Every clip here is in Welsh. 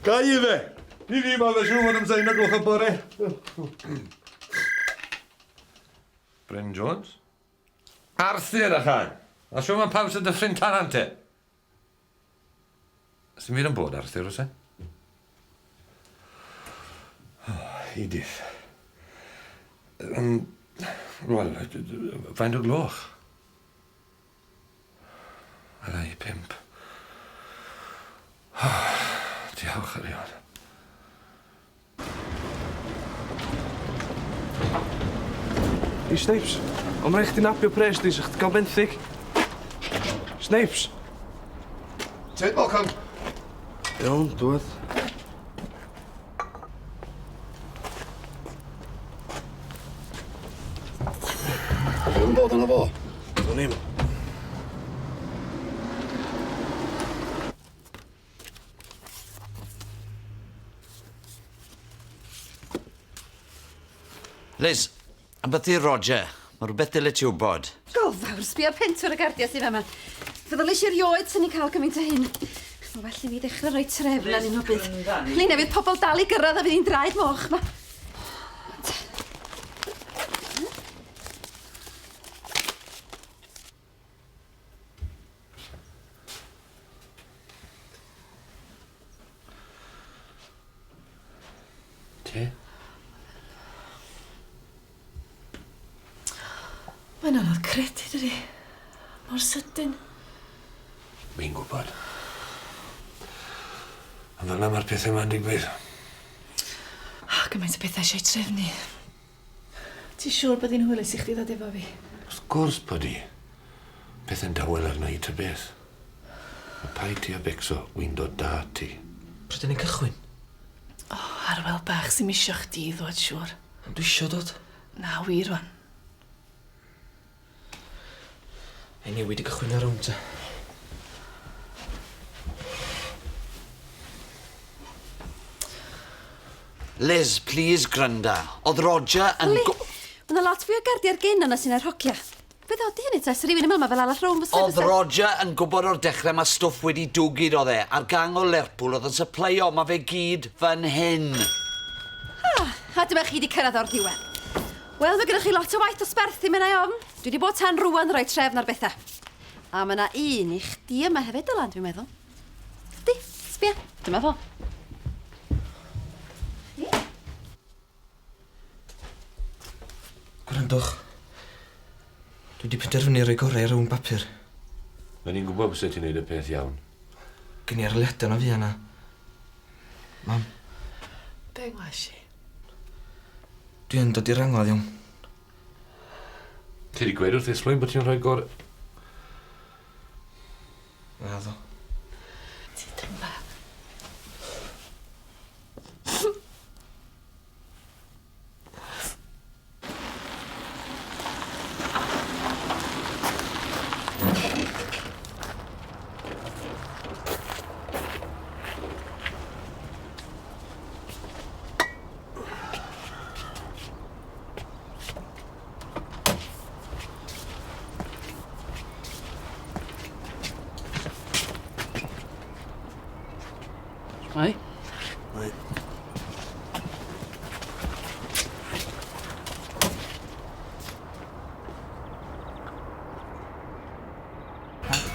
Ga i fe! I fi, mae fe siŵr fod amser un o gloch y bore. Bryn Jones? Arthur a chan! A siw mae pawb sy'n dyffryn taran te? Sy'n byd yn bod, Arthur, oes e? Oh, Edith. Um, Wel, faint o gloch? Rai pump. Oh, diolch, Arion. Hey, Snipes, ond mae rhaid chdi napio pres di, sa chdi gael benthyg. Snipes! Tyd, Malcolm! Iawn, dwad. Be' yn bod arno fo? Dwn i'm. Liz, ambyti Roger, mae rhywbeth dyle ti wybod. Gofawr, sbia pentwr y gardia sydd yma. Feddylish i erioed swn i'n cael gymaint o hyn. Mae well i mi ddechrau rhoi trefn arnyn nhw bydd. Lina, fydd pobl dal i gyrraedd a fydd hi'n draed moch ma. Te? Mae'n anodd credu, dydi? Mor sydyn. Fi'n gwybod. Ond fel 'na ma'r pethe 'ma'n digwydd. O, gymaint o bethau eisiau trefnu. Ti siŵr bod hi'n hwylus i chdi ddod efo fi? Wrth gwrs bod hi. Pethe'n dawel arna i ta beth. A paid ti â becso, wi'n dod 'da ti. Pryd 'dan ni'n cychwyn? O, Arwel bach, sy'm isio chdi ddod, siŵr. Ond dwi isio dod. Na wir wan. Ei newid i gychwyn ar rownd ta. Liz, please granda. O'dd Roger yn Yli, ma' 'na lot fwy o gardiau'r gyn yna sy'n yr hogia. Be ddodi hynny te? Sa rhywun yn meddwl ma' fel arall rownd fysa? O'dd Roger yn gwbod o'r dechre ma' stwff wedi dwgyd o'dd e, a'r gang o Lerpwl o'dd yn sypleio, ma' fe gyd fan hyn. Ah, a dyma chi 'di cyrraedd o'r diwedd. Wel, mae gennych chi lot o waith dosbarthu, medda i ofn. Dwi 'di bod tan rŵan yn rhoi trefn ar bethau. A mae 'na un i chdi yma hefyd, Dylan, dwi'n meddwl. Di, sbia, dyma fo. Gwrandwch. Dwi wedi penderfynu rhoi gorau i rownd bapur. Mae ni'n gwybod byse ti'n neud y peth iawn. Gen i arholiadau na fuan a... Mam. Be ngwas i? Dwi yn dod i'r angladd iawn. Ti wedi gweud wrth Islwyn bod ti'n rhoi gorau... Naddo. Ti dyma. Shwmae? Shwmae.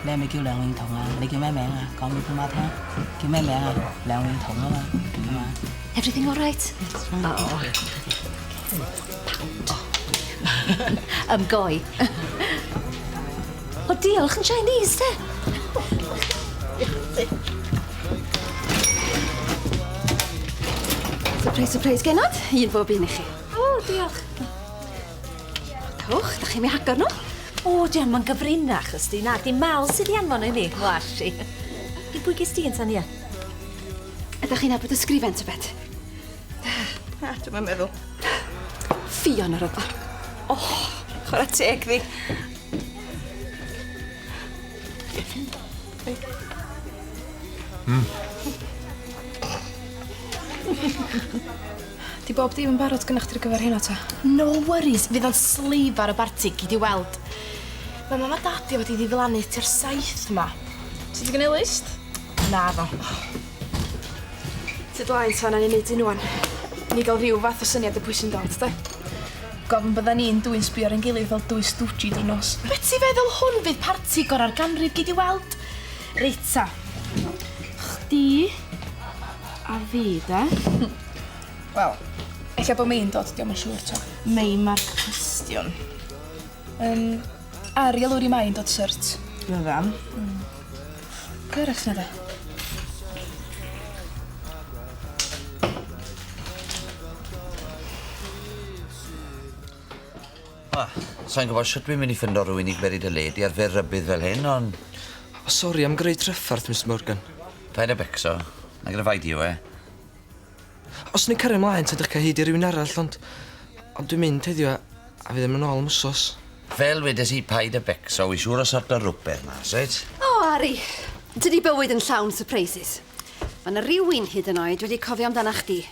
你係咪叫梁詠彤啊？你叫咩名啊？講俾姑媽聽。叫咩名啊？梁詠彤啊嘛，係嘛？Everything all right? Oh. Pound. Ymgoi. O, diolch yn Chinese, te. Surprise, surprise, genod. Un bob un i chi. O, diolch. Dewch, da chi'n mi hagor nhw? O, diolch, mae'n gyfrinach, ysdi. Na, di Mal sydd i anfon i ni. Wash i. I bwy ges di yn Tania? Ydych chi'n nabod y sgrifen, tybed? Na, dwi'm yn meddwl. Ffion ar o. O, chwarae teg ddi. Di bob dim yn barod gynnach chdi ar gyfer heno ta? No worries, fydd o'n sleifar o barti, gei di weld. Mae mam a dad i fod i ddiflannu tua'r saith 'ma. Ti 'di gneud list? Naddo. Tyd laen ta, na ni'n neud un ŵan. Ni gael rhyw fath o syniad o pwy sy'n dod, de. Gofn bydda ni'n dwy'n sbio ar ein gilydd fel dwy stwji drwy'r nos. Be ti feddwl hwn fydd parti gora'r ganrif gei di weld? Reit ta. Chdi a fi, de. Wel, ella bod Mei'n dod, dio'm yn siŵr 'to. Mei ma'r cwestiwn. Yym, Ari a Lowri Mai yn dod surt. Fyddan. Pwy arall sy 'na de? O, sai'n gwybod shwt dwi'n mynd i ffindo rhywun i gymryd y lady ar fyr rybudd fel hyn, ond... O, sori am greu trafferth, Mister Morgan. Paid â becso. Na gyda fai di yw e. Os ni'n cario mlaen, ta dych cael hyd i rywun arall, ond... Ond dwi'n mynd heddiw a, a fydd ddim yn ôl am wsos. Fel wedes i, paid â becso, wi siŵr o sorto rwbeth mas, reit? O, Ari, dydi bywyd yn llawn surprises. Mae 'na rywun hyd yn oed wedi cofio amdana chdi.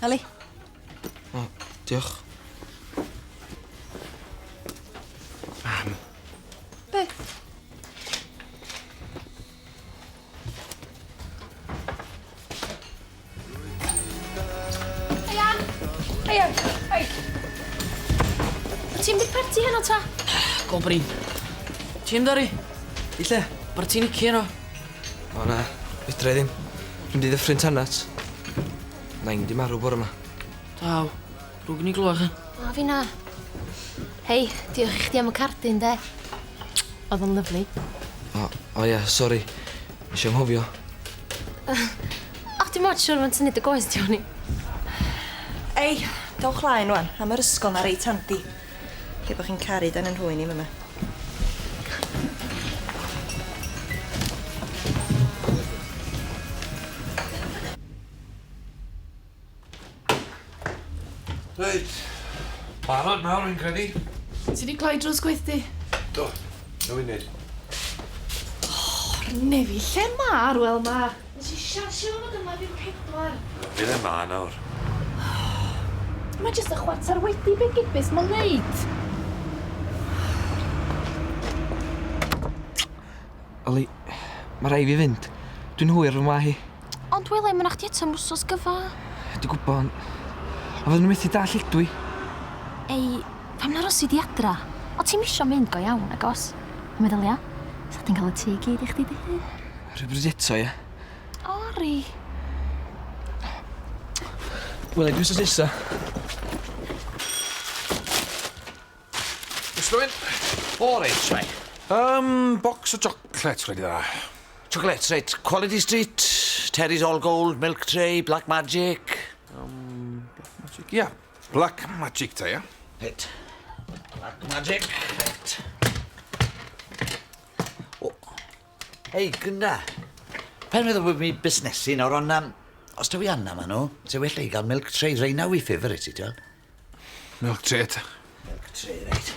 Yli? O, diolch. Mam. Be? Heia! Heia! Hei! Wyt ti'n mynd i'r parti heno ta? Go brin. Ti'n mynd Ari? I lle? Parti Nici heno. O na, fedra i ddim. Dwi'n mynd i ddyffryn tanat. Nain di marw bore 'ma. Daw. Drwg i ni glywed chi. O, fi na. Hei, diolch i chdi am y cardyn, de. Oedd o'n lyfli. O, o ia, sori. Nes i anghofio. O, dim ots, siŵr mae'n tynnu dy goes di o'n i. Ei, dowch laen wan, am yr ysgol 'na reit handi. Lle bo' chi'n caru dan 'yn nhrwyn i myma. Reit. Barod nawr, fi'n credu. Ti 'di gloi drws gweithdy? Do. Na funud. O'r nefi, lle ma' Arwel 'ma? Nes i siarad fod yma ddim pedwar. Fydd e 'ma nawr. Mae jyst y chwarter wedi be gibus ma'n neud. Oli, ma' rai' fi fynd. Dwi'n hwyr fy mha hi. Ond wele, ma' 'na chdi eto am wsos gyfa. Dwi'n gwybod, ond... Ond fydden nhw methu dall Edwy. Ei, pam na arosi di adra? O ti'm isio mynd go iawn, nagos? A meddylia, sa chdi'n cael y tŷ i gyd i chdi dy hun. Rhywbryd eto, ia? Ori. Wela i di wsos nesa. Mr Wyn. O reit, shwmae? Bocs o chocolates wedi dda. Chocolates, reit. Quality Street, Terry's All Gold, Milk Tray, Black Magic. Black Magic, ia. Black Magic ta, ia? Reit. Black Magic, reit. O. Hei, gynda. Pen meddwl bod mi busnesu nawr, ond os taw i Anna ma nhw, se well i gael milk tray, reina wi favourite i, ti'n Milk tray ta. Milk tray, reit.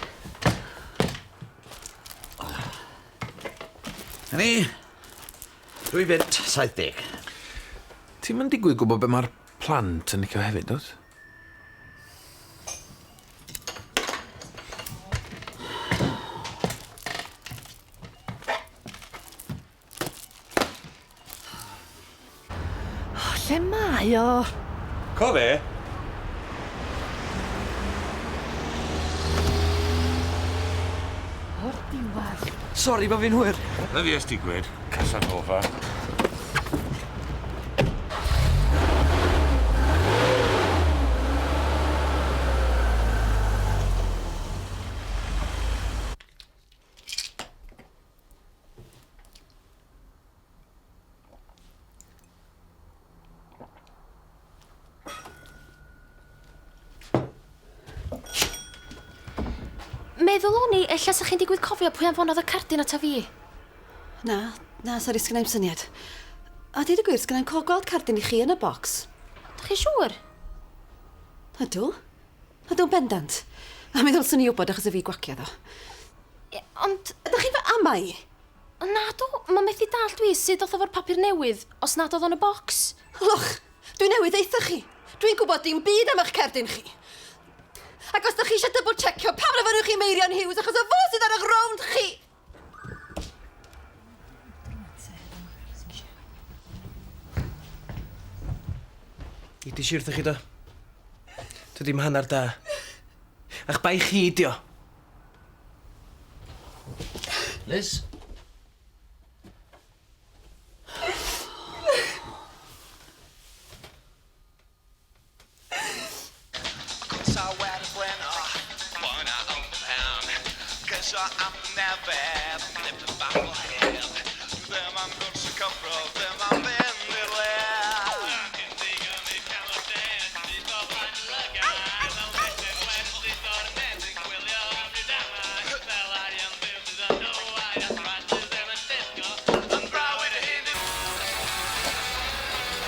Na ni. 2 bunt 70. Ti'n mynd digwydd gwybod be mae'r plant yn licio hefyd, dwt? O, lle mae o? Co fe? O'r diwedd. Sori bo fi'n hwyr. Na fi ys digwydd, Casanova. Meddwl o'n i, ella sa chi'n digwydd cofio pwy anfonodd y cardyn ata fi. Na, na, sori, sgynna i'm syniad. A deud y gwir, sgynna i'm co gweld cardyn i chi yn y bocs. Dach chi siŵr? Ydw. Ydw'n bendant. A mi ddylswn i wybod achos y fi gwaciodd o. Ie, ond... Ydych chi'n fy amau? Na dw, mae methu dallt dwi sut ddoth efo'r papur newydd os nad oedd o'n y bocs. Lwch, dwi newydd deutha chi. Dwi'n gwybod dim byd am eich cerdyn chi. Ac os ydych chi eisiau double checio, pam na fynnwch chi Meirion Hughes, achos y fo sydd ar eich rownd chi! I di wrthych chi do. Dwi ddim hanner da. A'ch bai chi di o. Liz?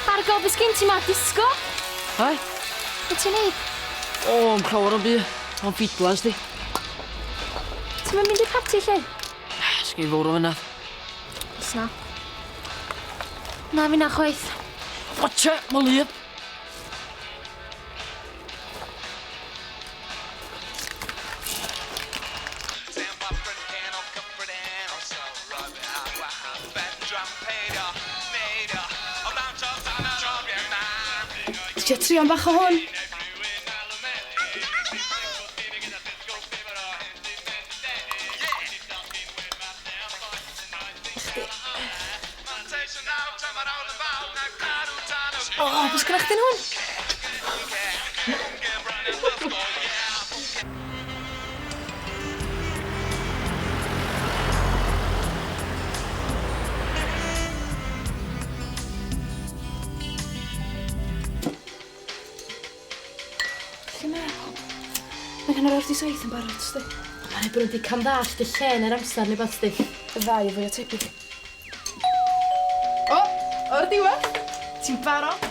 Argo, beth sgyn ti ma? Disgo? Hai? Be ti'n neud? O, yn clawr o'n byd. O'n ffidlas di. Ti'n mynd i'r parti lle? Sgyn fawr o fynadd. Snap. Na, fi na chwaith. Watcha, mae lyb. Ti isio trio am bach o hwn? Chdi. O, beth sgynna chdi'n hwn? Lle mae pawb? Mae'n 6:30 yn barod, sti. Mae'n rhaid bod nhw wedi camddallt y lle neu'r amser neu beth, sti. Y ddau fwy o tebyg. O, o'r diwedd. Ti'n barod?